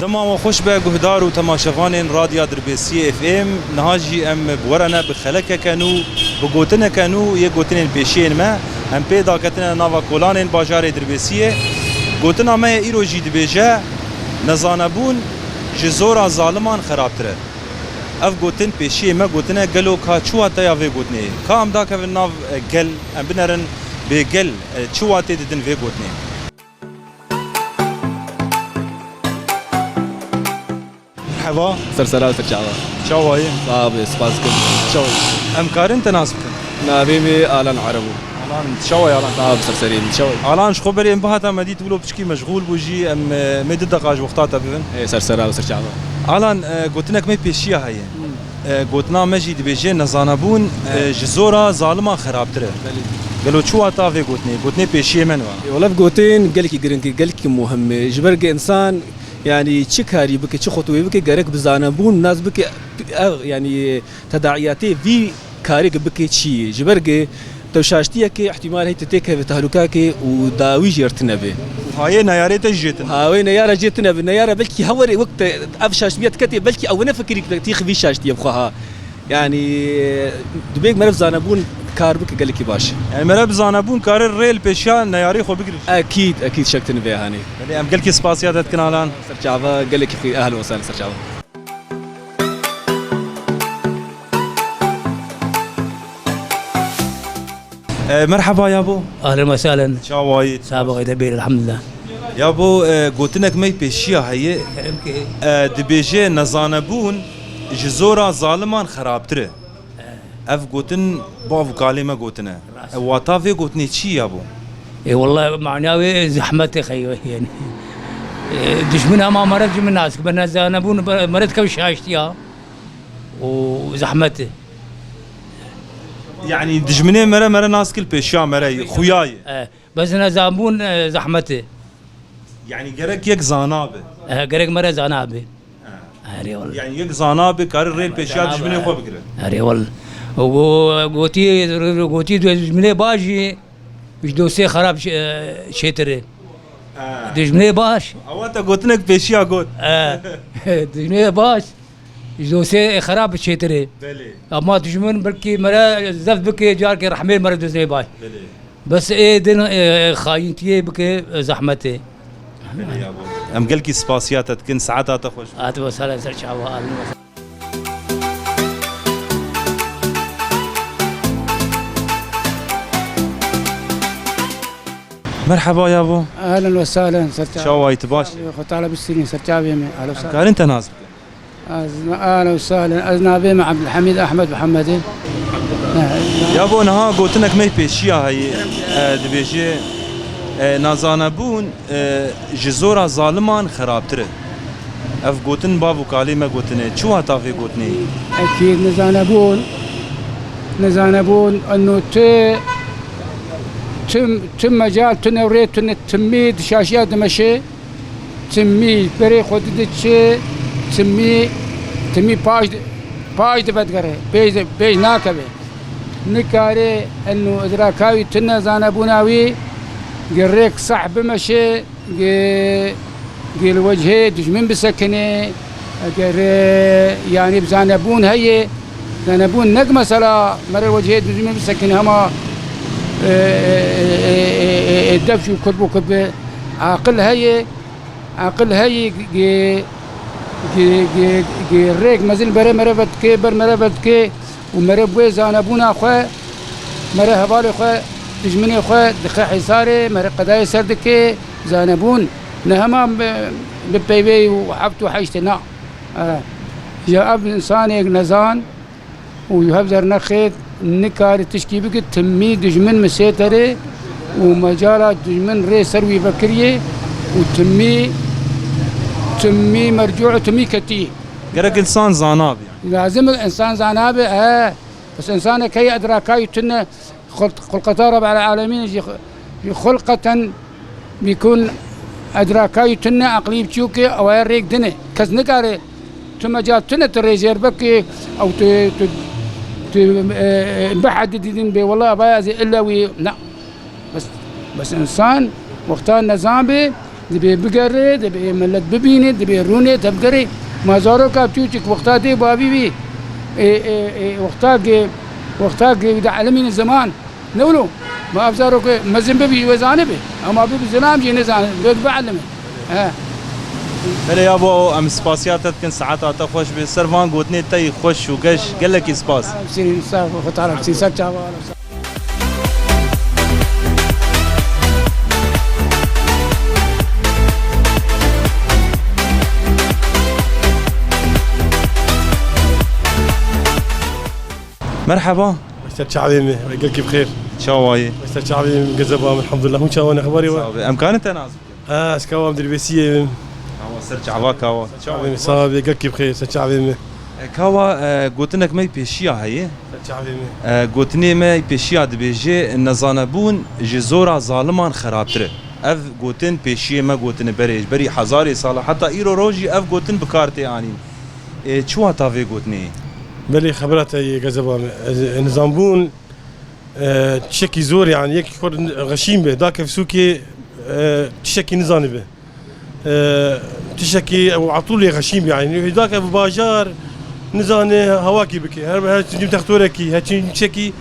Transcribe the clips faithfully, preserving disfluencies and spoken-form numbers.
Dema we xweş be guhdar û temaşevanên Radya Dirbêsiyê F M. Niha jî em bi we re ne, bi xelekeke nû, bi gotineke nû yê gotinên pêşiyên me. Em pê daketine nava kolanên bajarê Dirbêsiyê. Gotina me yê îro jî dibêje, nezanebûn ji zora zaliman xerabtir e. Ev gotin pêşiyê me gotine, gelo ka çi wateya vê gotinê? Ka em dakevin nav, e, gel, em binerin bê gel, e, çi watê didin vê gotinê? Merheba. Ser sera, ser çava. Çawa yî? Sağ ol, spas dikim. Çawa yî? Em karin te nas bikin? Navê min Alan Erebo. Alan, çawa yî Alan? Sağ ol, ser serê min. Çawa yî? Alan, ji xwe berê em bihata me dît wilo piçkî meşxûl bû jî, em, e, mê du deqa ji wexta te bibin. Ê, ser sera û ser çava. Alan, e, gotinek me pêşiya heye. Hmm. E, gotina me jî dibêje, nezanebûn, e, ji zora zaliman xerabtir e. Belê. Gelo çi wata vê gotinê? Gotinê pêşiyê me ne wa? Ê, wele ev gotin gelekî giring e, gelekî muhim e. Ji ber ku însan, yanî çi karî bike, çi xutwê bike, gerek bi zanebûn nas bike, ev, yanî, tedaiyatê vî karê ku bike çi ye. Ji ber ku tu şaştiyekê îhtîmal heye tu têkevî tehlukekê û dawî jê re tune be. Hayê neyarê te jê tune. Hayê neyara jê tune be. Neyara belkî hewerê wek te ev şaştiye diketê, belkî ew nefikirî ku te têxivî şaştiyê bi xwe ha. Yanî, dibê meriv zanebûn kar bike gelekî baş. Yanî meriv zanebûn kare rê li pêşiya neyarê xwe bigire. Ekîd, ekîd, şek tune vê hanê. Belê, em gelkî spasiya te dikin Alan. Ser çava, gelekî xêr, ehlen we sehlen, ser çava. E, merheba yabo. Ahlen ve sahlen. Çawa yî? Sağ ol, de bir, elhamdülillah. Yabo, e, gotinek me pêşiya heye. Kerem ki. E, dibêje, nezanebûn ji zora zaliman xerabtir e. Ev gotin bav û kalê me gotine. Rast. E, wata vê gotinê çi ye yabo? E, wele mana wê zehmet e xeyr yani. E, dijmin hema meriv ji min nas, bi nezanebûn meriv dikeve şaştiya û zehmet e. Yanî dijminê mere, mere nas kir pêşiya mere, xuya ye. E, bes nezanbûn, e, zehmet e. Yanî gerek yek zana be. E, gerek mere zana be. Ha. Erê wele. Yanî yek zana be, kare rê pêşiya dijminê xwe bigire. Erê wele. Û go-, gotî, gotî dijminê baş jî ji dostê xerab çê-, çêtir e. Ha. Dijminê baş. Ewa te gotinek pêşiya got. E, dijminê baş ji dostê xerab çêtir e. Belê. Ama dijmin belkî mere zef bike, carkê rehmê mere dostê baş. Belê. Bes ê din, e, xayîntiyê bike, e, zehmet e. Belê yabo. Em gelkî spasiya te dikin, saeta te xweş. Hat ve sala ser çava alin. Merheba yabo. Ahlen ve sahlen, ser çava. Çawa yî, tu baş? Xwe tala bistînin, ser çavê me. Ahlen ve sahlen. Em karin te nas bikin? Ez, ahlen ve sahlen. Ez navê me Abdülhamid Ahmed Muhammed e. Yabo, niha gotinek me pêşiya heye, e, dibêje, e, nezanebûn, e, ji zora zaliman xerabtir e. Ev gotin bav û kalê me gotine. Çi wata vê gotinê? Ekîd nezanebûn, nezanebûn, eno tu, tu, tu mecal, tu newrê, tu ne timî di şaşiya dimeşe. Timî berê xwe dide çi, timî, timî paş, paş divedigere, pêş, pêş nakeve. Nikare eno idrakawî tune zanebûna wî, gi rêk seh bimeşe, gi, gi li wechê dijmin bisekine, eger, e, yanî bi zanebûn heye, zanebûn nek mesela mere wechê dijmin bisekine hema, e, e, e, e, e, e, def û kut bi kut bi aqil heye. Aqil heye, gi, gi, gi, gi rêk mezin bere mere vedike, ber mere vedike û mere bi wê zanebûna xwe, mere hevalê xwe, dijminê xwe dixe hêsarê, mere qedayê ser dike, zanebûn ne hema bi, bi peyvê û heft û heştê na. E, ya ev insanê nezan, û ji hev zernexê nikare tişkî bike, timî dijmin misêterê û mecala dijmin rê ser wî vekiriye û timî, timî mercû û timî ketî. Gerek însan zana be. Lazim e însan zana be, he. Bes însanek heye idrakayî tune, xul-, xulqeta Reb'el Alemîn jî, jî xulqeten Bîkun edrakayî tune, aqlî biçûk e, ewaya rêk dine. Kes nikare tu mecal tune tu rêzêr bikî, ew tu, tu, tu, e, e, bihedidî din bê, wela ewaya ez ê illa wî, na. Bes, bes însan wexta nezan bê, Dibê bigere, dibê millet bibîne, dibê rûnê tevgerê. Ma zaroka piçûçik wexta tê bavî wî, ê, ê, ê, wexta ge, wexta ge wî de elimîne ziman. Ne wilo? Ma ev zarok mezin bibî, wê zanibê. Ama bibî zilam jî nezane, bê bielime. He. Belê yabo, em spasiya te dikin, saeta te xweş be. Ser van gotinê te yî xweş û geş, gelekî spas. Sî, sağ ol, Xwedê Teala, sî, ser çava. Merheba. Ser çavê me, gelkî bi xêr. Çawa yî? Ser çavê me, gezeba me, elhamdulillah. Hûn çawa ne, xebarê we? Sağ ol. Em karin te nas bikin? Ha, ez kawa, em Dirbêsiyê me. Kawa, ser çava kawa. Çavê me, sağ ol, gelkî bi xêr, ser çavê me. E, kawa, e, gotinek me pêşiya heye. Ser çavê me. E, gotinê me pêşiya dibêje, nezanebûn ji zora zaliman xerabtir e. Ev gotin pêşiyê me gotine berê, berî hezarê sala, heta îro rojî ev gotin bi kar tê anîn. E, çi wata vê gotinê ye? Belê, xebera te yê, gezeba me. Ez, e, nizanbûn, e, tiştekî zor, yani, yek xwe xeşîn be, dakev sûkê, e, tiştekî nizanibe. E, tiştekî ew etûlê xeşîn be, yani. Dakev bajar, nizane hawakî bike. Her, her çi dîm textorekî, her çi tiştekî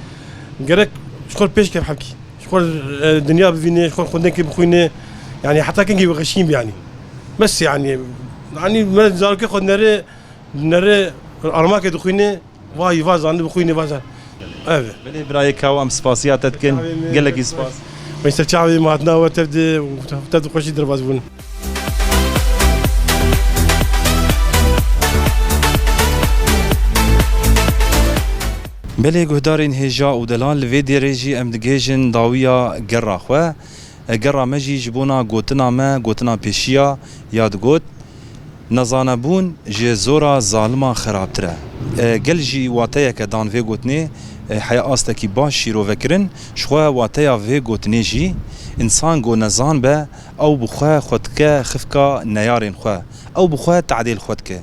gerek ji xwe pêş kev hemkî. Ji xwe, e, dinya bivîne, ji xwe xwendekê bixwîne. Yani, heta kengî xeşîn be, yani. Bes, yani, yani, me zarokê xwe nere, nere armakê dixwîne. Vay, va zanî bixwîne, va zan. Ev. Belê birayê Kawa, em spasiya te dikin. Gelekî spas. Me ser çavê me hatina we tev de, tev de xweşî derbas bûn. Belê guhdarên hêja û delal, li vê dêrê jî em digihêjin dawiya gerra xwe. E, gerra me jî ji bona gotina me, gotina pêşiya ya digot, nezanebûn ji zora zaliman xerabtir e. E, gel jî wateyeke dan vê gotinê, e, heya astekî baş şîrove kirin, ji xwe wateya vê gotinê jî, însan go nezan be, ew bi xwe xwe dike xifka neyarên xwe, ew bi xwe tadê li xwe dike.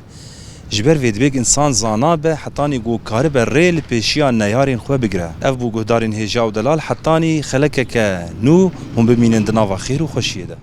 Ji ber vê dibêk însan zana be, hetanî ku karibe rê li pêşiya neyarên xwe bigire. Ev bû guhdarên hêja û delal, hetanî xelekeke nû hûn bimînin di nava xêr û xweşiyê de.